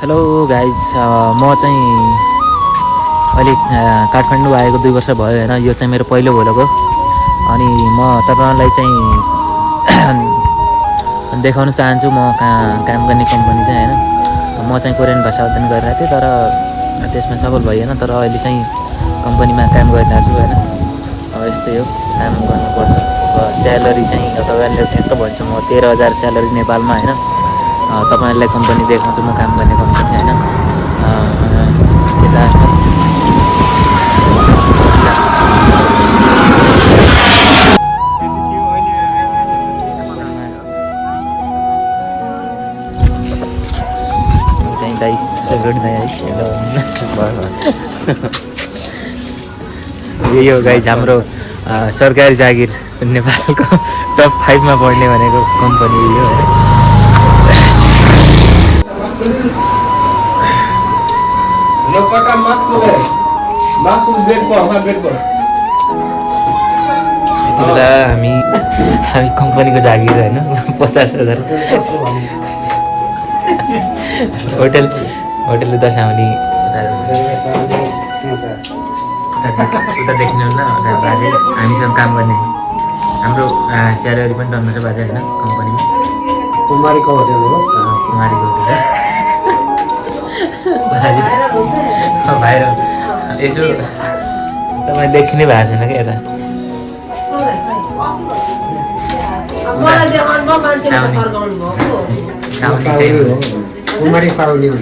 Hello guys, म चाहिँ अहिले काठमाडौँ आएको 2 वर्ष भयो होइन। यो चाहिँ मेरो पहिलो भ्लग हो। अनि म तपाईँहरूलाई चाहिँ देखाउन चाहन्छु म काम गर्ने कम्पनी चाहिँ होइन। म चाहिँ कोरियन भाषा अध्ययन गरिरहेको थिएँ, तर त्यसमा सफल भइएन। तर अहिले चाहिँ कम्पनीमा काम गरिरहेको छु होइन। यस्तै हो, काम गर्नुपर्छ। स्यालेरी चाहिँ तपाईँहरूले ठ्याक्क भन्छ, म 13,000 स्यालेरी नेपालमा होइन। तपाईँहरूलाई कम्पनी देखाउँछु, म काम गर्ने कम्पनी होइन। यता छ चाहिँ दाइ सेलरोटी दाइ है। यही हो गाइज हाम्रो सरकारी जागिर नेपालको टप 5 मा पढ्ने भनेको कम्पनी हो होइन। यति बेला हामी कम्पनीको जागिर होइन 50,000 होटल दशामली उता देखिनुहुन्न बाजे हामीसँग काम गर्ने। हाम्रो स्यालेरी पनि टन्न छ बाजे होइन कम्पनीमा। कुमारीको होटल हो। कुमारीको होटल बाजे बाहिर यसो तपाईँ देखिनै भएको छैन क्या यता। साउनी चाहिँ कुमारी साउनी हो।